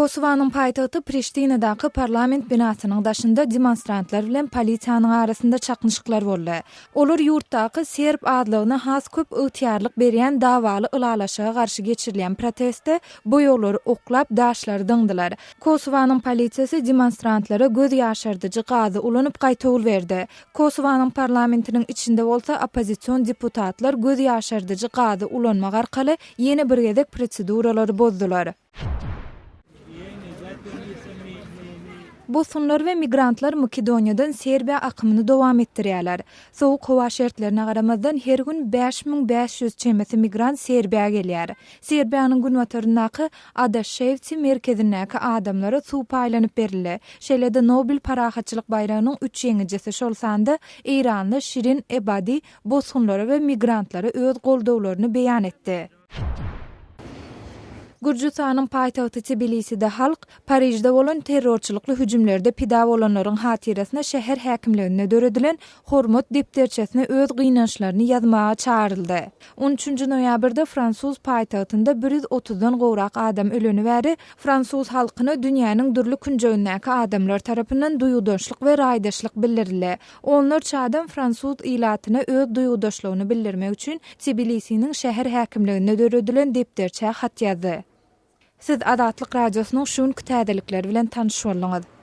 Kosowanyň paýtagty Priştinadaky parlament binasynyň daşynda demonstrantlar bilen polisiýanyň arasynda çaknyşyklar boldy. Olar ýurtdaky serb azlygyna has köp ygtyýarlyk berýän dawaly ylalaşyga garşy geçirilýän protestde boýaglary oklap, daşlary zyňdylar. Kosowanyň polisiýasy demonstrantlara göz ýaşardyjy gazy ulanyp gaýtawul berdi. Kosowanyň parlamentiniň içinde bolsa oppozision deputatlar göz ýaşardyjy gazy ulanmak arkaly ýene bir gezek proseduralary bozdular. Bosgunlar we migrantlar Makedoniýadan Serbiýa akymyny dowam etdirýärler. Sowuk howa şertlerine garamazdan her gün 5500 çemesi migrant Serbiýa gelýär. Serbiýanyň günbataryndaky Adaşewsi merkezindäki adamlara suw paýlanyp berildi. Şeýle-de Nobel parahatçylyk baýragynyň üç ýeňijisi, şol sanda eýranly Şirin Ebadi bosgunlara we migrantlara öz goldawlaryny beýan etdi. Gürjüstanyň paýtagty Tbiliside halk, Parižde bolan terrorçylykly hüjümlerde pida bolanlaryň hatyrasyna şäher häkimliginde döredilen hormat depderçesine öz gynançlaryny ýazmaga çagyryldy. On üçünji noýabrda fransuz paýtagtynda bir ýüz otuzdan gowrak adam öleni bäri fransuz halkyna dünýäniň dürli künjegindäki adamlar tarapyndan duýgudaşlyk we raýdaşlyk bildirildi. Onlarça adam fransuz ilatyna öz duýgudaşlygyny bildirmek üçin Tbilisiniň şäher häkimliginde döredilen depderçä hat ýazdy. Siz Azatlyk Radiosynyň şu günki täzelikleri bilen tanyş bolduňyz.